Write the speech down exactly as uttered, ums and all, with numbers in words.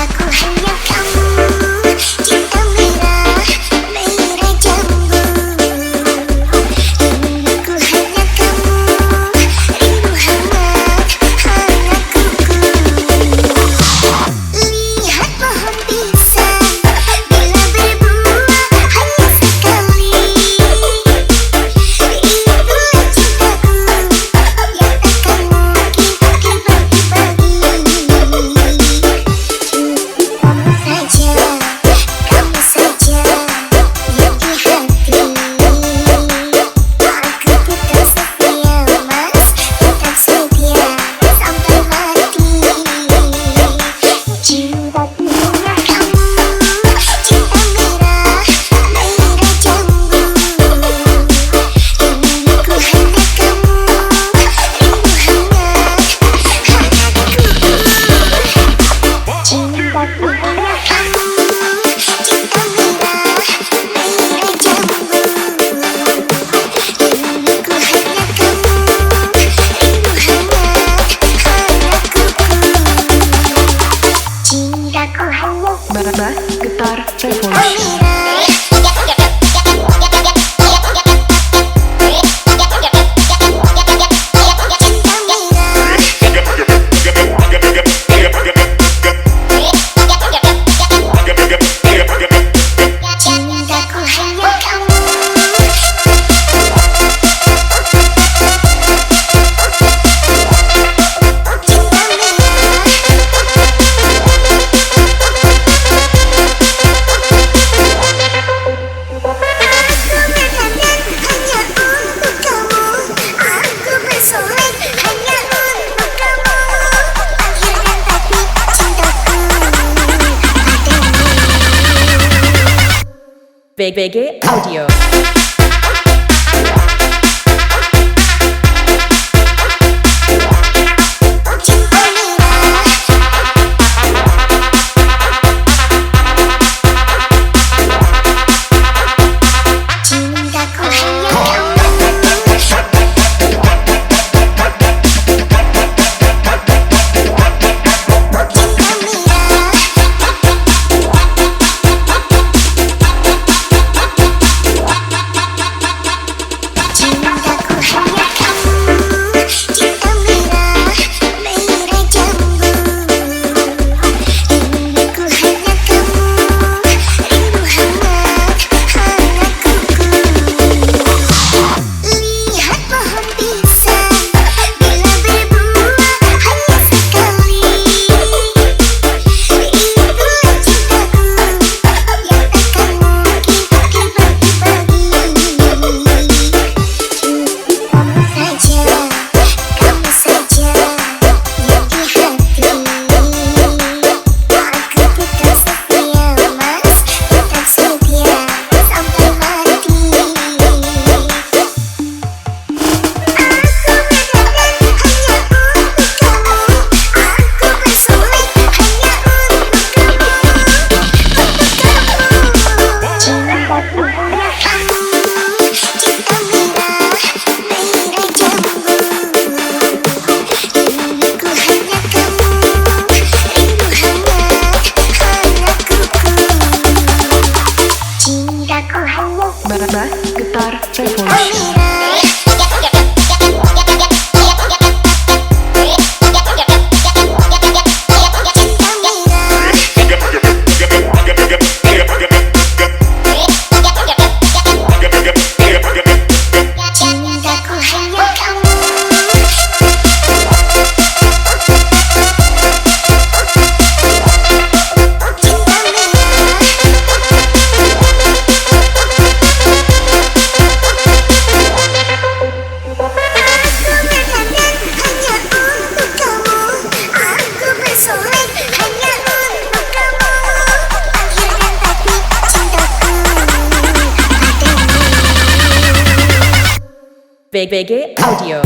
Aku hanya kamu, cinta merah, merah jambu. Rinduku hanya kamu, rindu hangat, hangat kuku. Lihat pohon pisang, bila berbuah hanya sekali. Itulah cintaku, yang takkan mungkin terbagi-bagi. Cukup kamu saja, kamu saja yang di hati. Aku tetap setia, Mas, tetap setia sampai mati. Cintaku hanya kamu, cinta merah, merah jambu. Rinduku hanya kamu, rindu hangat, hangat kuku. Cintaku hanya kamu, cinta merah, merah jambu. Rinduku hanya kamu, rindu hangat, hangat kuku. Cintaku hanya Ba-, ba-, Getar Revolution. B G Audio. Lihat pohon pisang, bila berbuah hanya sekali. Itulah cintaku, yang takkan mungkin terbagi-bagi. Cukup kamu saja, kamu saja yang di hati. Aku tetap setia, Mas, tetap setia sampai mati. Aku berdandan hanya untuk kamu, aku bersolek hanya untuk kamu, untuk kamu. Cintaku hanya kamu, cinta merah, merah jambu. Rinduku hanya kamu, rindu hangat, hangat kuku. Cintaku hanya Ba-, ba-, Getar Revolution. B G Audio.